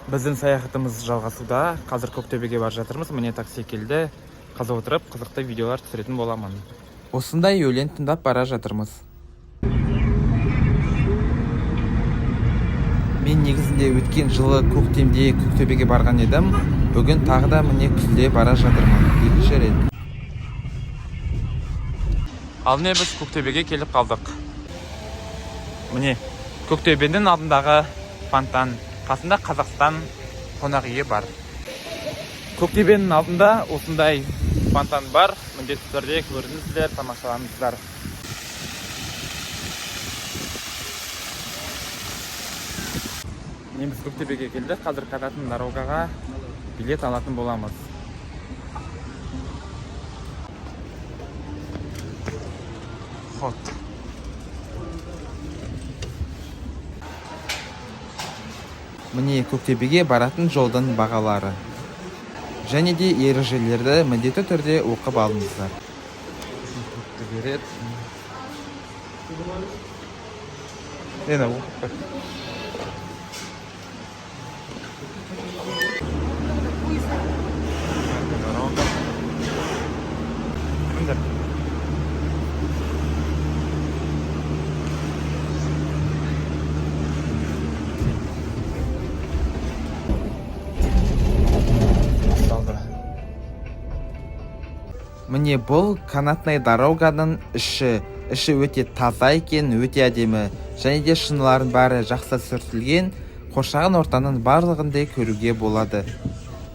Біздің саяхатымыз жалғасуда. Қазір Көктөбеге бара жатырмыз. Міне, такси келді. Қазір отырып, қызықты видеолар түсіретін боламын. Осындай өлең тыңдап бара жатырмыз. Мен негізінде өткен жылы көктемде Көктөбеге барған едім. Бүгін тағы да, міне, күзде бара жатырмын екінші рет. Ал міне, біз Көктөбеге келіп қалдық. Міне, Көктөбенің алдындағы фонтан, қасында Қазақстан қонақ үйі бар. Көктөбенің алдында осындай фонтан бар. Міндетті түрде көріңіздер, тамашалаңыздар. Міне, біз Көктөбеге келдік. Қазір канатный дорогаға билет алатын боламыз. Вход. Міне, Көктөбеге баратын жолдың бағалары. Және де ережелерді міндетті түрде оқып алыңыздар. Береді. Енді оқып қой. Дорога. Кімдер? Басталды. Міне, бұл канатный дороганың іші. Іші өте таза екен, өте әдемі. Және де шынылардың бәрі жақсы сүртілген, қоршаған ортаның барлығын да көруге болады.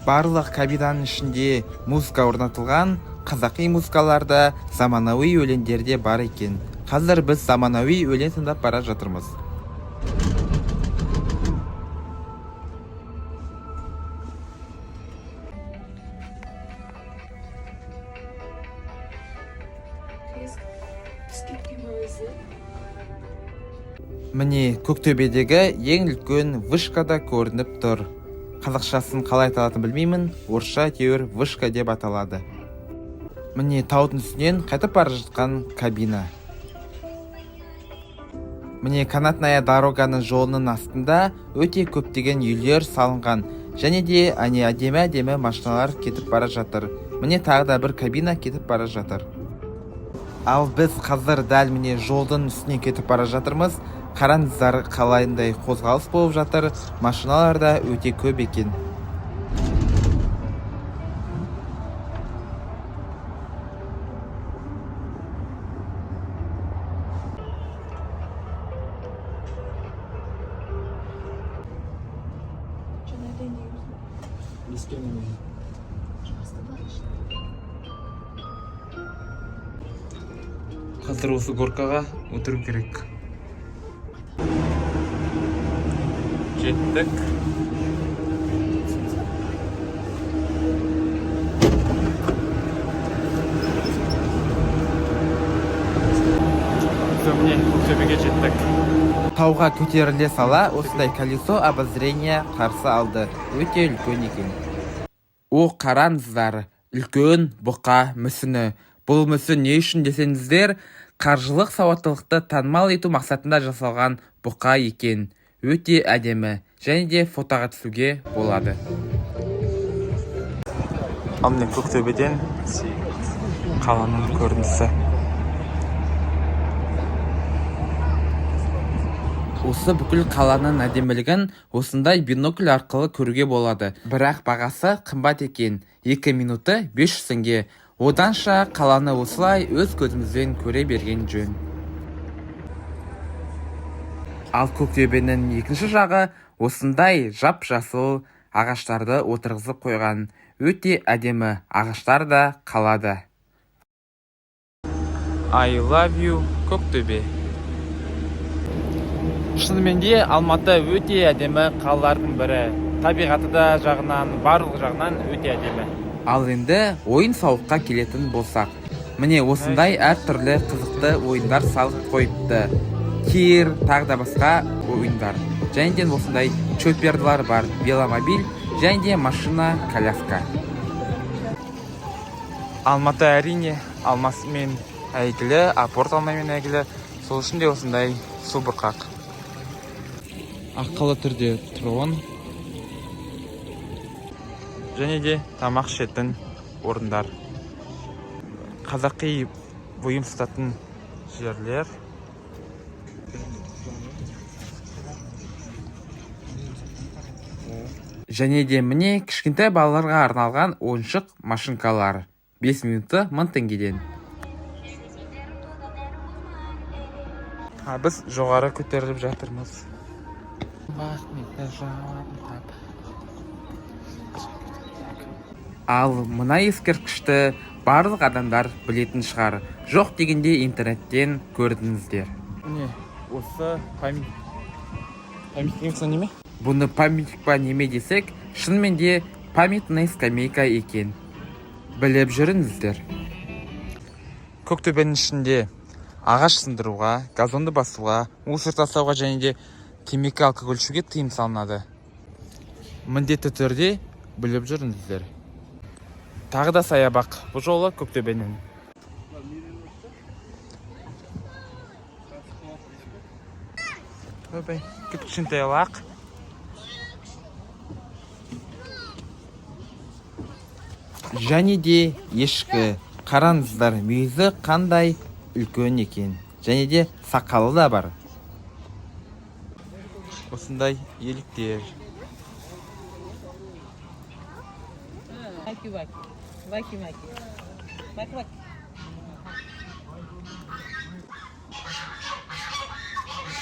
Барлық кабинаның ішінде музыка орнатылған, қазақи музыкалар да, заманауи өлеңдер де бар екен. Қазір біз заманауи өлең тыңдап бара жатырмыз. Түсіп кеткен өзі. Міне, Көктөбедегі ең үлкен вышка да көрініп тұр. Қазақшасын қалай аталатынын білмеймін, орысша әйтеуір вышка деп аталады. Міне, таудың үстінен қайтып бара жатқан кабина. Міне, канатная дороганың жолының астында өте көптеген үйлер салынған. Және де әне әдемі әдемі машиналар кетіп бара жатыр. Міне, тағы да бір кабина кетіп бара жатыр. Ал біз қазір дәл, міне, жолдың үстіне кетіп бара жатырмыз. Қараңыздар, қалайындай қозғалыс болып жатыр. Машиналар да өте көп екен. Жаңа айтайын дегенбіз. Жасты бар ішінде. Қазір осы горкаға отыру керек. Жеттік. Все, міне, Көктөбеге жеттік. Тауға көтеріле сала осындай колесо обозрения қарсы алды. Өте үлкен екен. О, қараңыздар, үлкен бұқа мүсіні. Бұл мүсін не үшін десеңіздер, қаржылық сауаттылықты танымал ету мақсатында жасалған бұқа екен. Өте әдемі. Және де фотоға түсуге болады. Ал міне, Көктөбеден қаланың көрінісі. Осы бүкіл қаланың әдемілігін осындай бинокль арқылы көруге болады. Бірақ бағасы қымбат екен. 2 минуты 500 теңге. Оданша қаланы осылай өз көзімізбен көре берген жөн. Ал Көктөбенің екінші жағы осындай жап-жасыл ағаштарды отырғызып қойған. Өте әдемі ағаштар да, қалада. I love you, Көктөбе. Шынымен де, Алматы өте әдемі қалалардың бірі. Табиғаты да жағынан, барлық жағынан өте әдемі. Ал енді ойын сауыққа келетін болсақ, міне, осындай әртүрлі қызықты ойындар салып қойыпты. Тир, тағы да басқа ойындар. Және де осындай чопперлар бар, веломобиль және де машина коляска. Алматы, әрине, алмасымен әйгілі, апорт алмамен әйгілі. Сол үшін де осындай су бұрқақ. Ақылы түрде трон. Және де тамақ ішетін орындар. Қазақи бұйым сататын жерлер. Және де міне кішкентай балаларға арналған ойыншық машинкалар. 5 минуты 1000 теңгеден. А біз жоғары көтеріліп жатырмыз. Ал мына ескерткішті барлық адамдар білетін шығар. Жоқ дегенде интернеттен көрдіңіздер. Міне, осы памятник. Памятник неме? Бұны памятник па неме десек, шынымен де памятный скамейка екен. Біліп жүріңіздер. Көктөбенің ішінде ағаш сындыруға, газонды басуға, мусор тастауға және де темекі, алкоголь ішуге тыйым салынады. Міндетті түрде біліп жүріңіздер. Тағы да саябақ, бұл жолы Көктөбенің. Ойбай, кіп-кішкентай лақ. Және де ешкі. Қараңыздар, мүйізі қандай үлкен екен. Және де сақалы да бар. Осындай еліктер. Ваки ваки. Ваки ваки. Ваки ваки.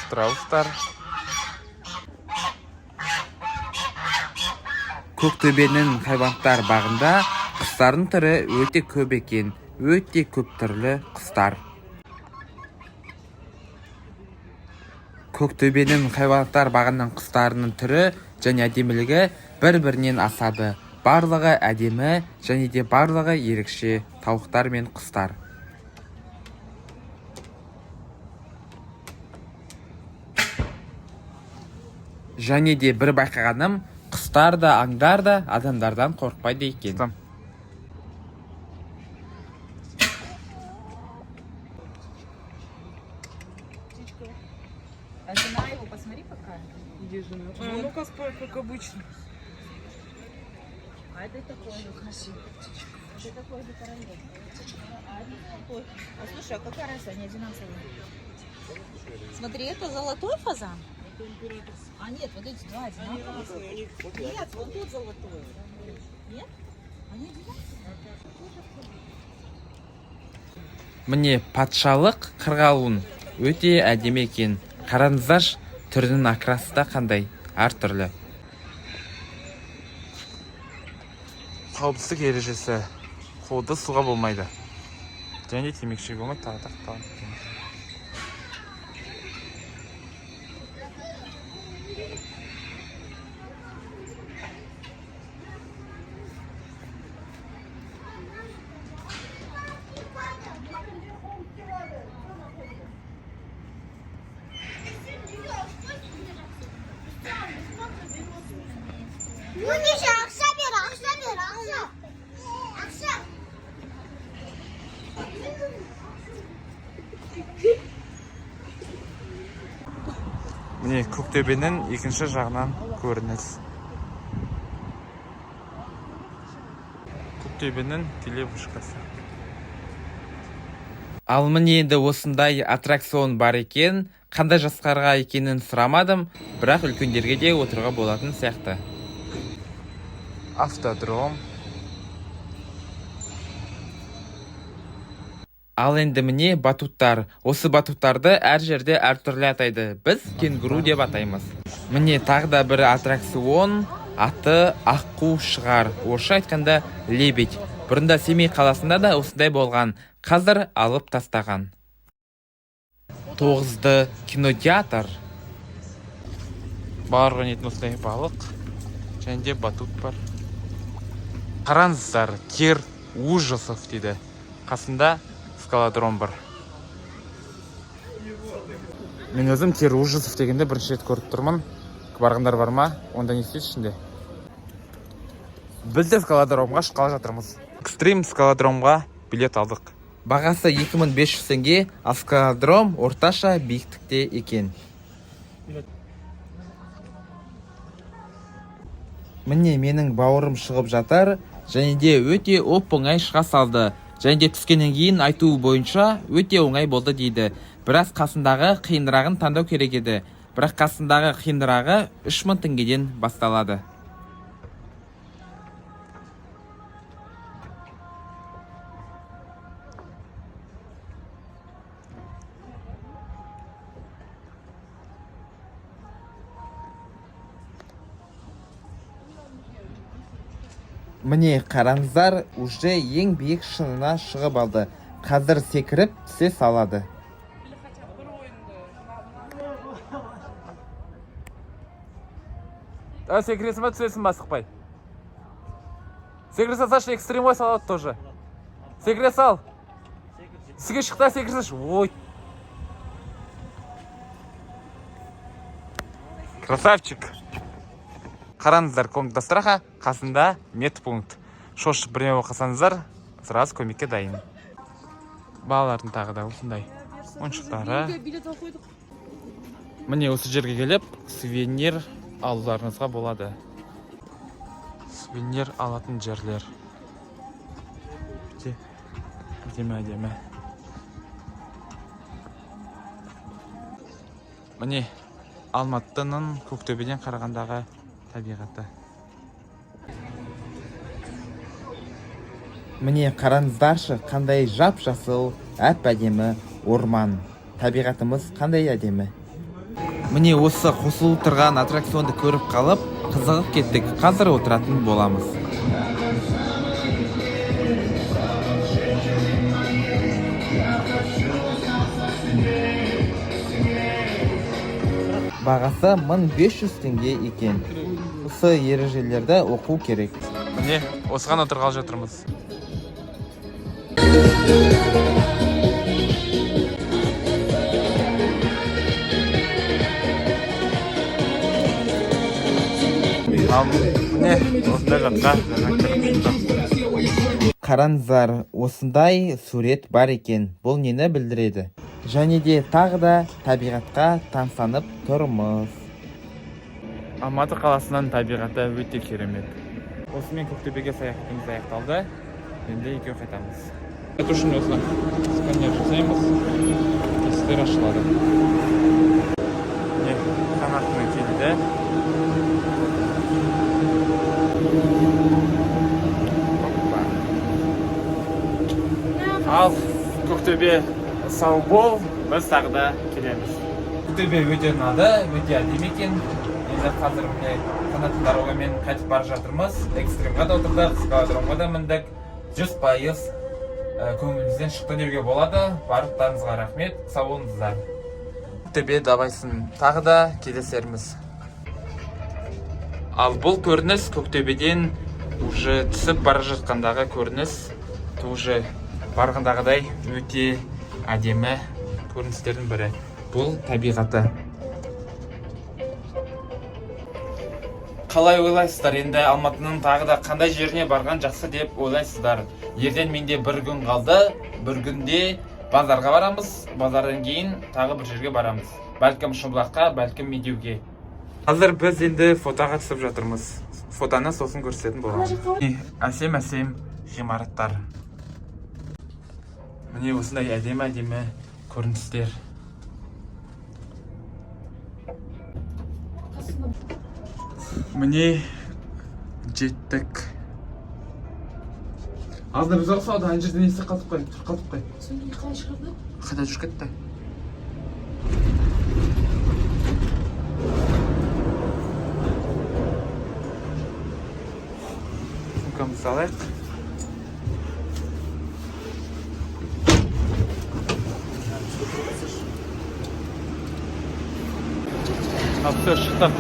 Страустар. Көктөбенің хайуанаттар бағында құстардың түрі өте көп екен. Өте көп түрлі құстар. Көктөбенің хайуанаттар бағының құстарының түрі және әдемілігі бір-бірінен асады. Барлығы әдемі және де барлығы ерекше тауықтар мен құстар. Және де бір байқағаным, құстар да, аңдар да адамдардан қорықпайды екен. Там. А жена его, посмотри, какая. Где жена? А, ну-ка, стой, как обычно. А это такой же красивый. Это такой же королев. А это золотой. А слушай, а какая разница, они одинаковые. Смотри, это золотой фазан? А нет, вот эти два одинаковые. Нет, вон тот золотой. Нет? Они одинаковые. Міне, патшалық қырғауыл өте әдемі екен. Қараңыздаршы, түрінің окрасы да қандай әртүрлі. Қауіпсіздік ережесі. Қолды суға болмайды. Және де темекі шегуге болмайды, тағы да тағы. Ендеше ақша бер, ақша бер, ақша. Ақша. Міне, Көктөбенің екінші жағынан көрініс. Көктөбенің телевышкасы. Ал міне, енді осындай аттракцион бар екен. Қандай жастарға екенін сұрамадым, бірақ үлкендерге де отыруға болатын сияқты. Автодром. Ал енді міне батуттар. Осы батуттарды әр жерде әртүрлі атайды. Біз кенгуру деп атаймыз. Міне, тағы да бір аттракцион, аты аққу шығар. Орысша айтқанда лебедь. Бұрында Семей қаласында да осындай болған. Қазір алып тастаған. 9-ды кинотеатр. Балалар ойнайтын осындай балық және де батут бар. Қараңыздар, тир ужасов дейді. Қасында скалодром бар. Мен өзім тир ужасов дегенде бірінші рет көріп тұрмын. Барғандар бар ма? Онда не істейді ішінде? Біз де скалодромға шыққалы жатырмыз. Экстрим скалодромға билет алдық. Бағасы 2500 теңге, ал скалодром орташа биіктікте екен. Міне, менің бауырым шығып жатыр және де өте оп оңай шыға салды. Және де түскеннен кейін айтуы бойынша, өте оңай болды дейді. Біраз қасындағы қиынырағын таңдау керек еді, бірақ қасындағы қиынырағы 3000 теңгеден басталады. Міне, қараңыздар, уже ең биік шыңына шығып алды. Қазір секіріп түсе салады. Или хотя бы бір ойынды. Давай, секіресің ба, түсесің ба, асықпай. Секіре салсашы, экстрим ғой, салады тоже. Секіре сал. Үстіге шық та, секіре салшы. Ой. Красавчик. Қараңыздар, комната страха, қасында медпункт. Шошып бірдеме болып қалсаңыздар, сразу көмекке дайын. Балалардың тағы да осындай ойыншықтары. Билет алып қойдық. Міне, осы жерге келіп сувенир алуларыңызға болады. Сувенир алатын жерлер. Өте әдемі, әдемі. Міне, Алматының Көктөбеден қарағандағы табиғаты. Міне, қараңыздаршы, қандай жап жасыл әп әдемі орман. Табиғатымыз қандай әдемі. Міне, осы қосылып тұрған аттракционды көріп қалып, қызығып кеттік. Қазір отыратын боламыз. Бағасы 1500 теңге екен. Осы ережелерді оқу керек. Міне, осыған отырғалы жатырмыз. Ал міне, осындай жаққа жаңа кіріп шықтық. Қараңыздар, осындай сурет бар екен. Бұл нені білдіреді? Және де тағы да табиғатқа тамсанып тұрмыз. Алматы қаласының табиғаты өте керемет. Осымен Көктөбеге саяхатымыз аяқталды. Енді үйге қайтамыз. Это үшін осыны сканер жасаймыз, есіктер ашылады. Міне, канатный келді. Опа. Ал, Көктөбе, сау бол, біз тағы да келеміз. Көктөбе өте ұнады, өте әдемі екен. Енді қазір, міне, канатный дорогамен қайтып бара жатырмыз. Экстримға да отырдық, скалодромға да міндік. 100% көңілімізден шықты деуге болады. Барлықтарыңызға рахмет, сау болыңыздар. Көктөбе давайсын, тағы да кездесерміз. Ал бұл көрініс Көктөбеден уже түсіп бара жатқандағы көрініс, уже барғандағыдай өте әдемі көріністердің бірі. Бұл табиғаты. Қалай ойлайсыздар, енді Алматының тағы да қандай жеріне барған жақсы деп ойлайсыздар? Ертең менде бір күн қалды. Бір күнде базарға барамыз, базардан кейін тағы бір жерге барамыз. Бәлкім, Шымбұлаққа, бәлкім, Медеуге. Қазір біз енді фотоға түсіп жатырмыз. Фотоны сосын көрсететін боламын. Міне, әсем әсем ғимараттар. Міне, осындай әдемі әдемі көріністер. Міне, жеттік. Азда біз салды, ана жерде несі қатып қой, тұр, қатып қой. Содан кейін қалай шығарды? Қайда жүріп кетті? Сумкамызды алайық. Ал, все, шықтық.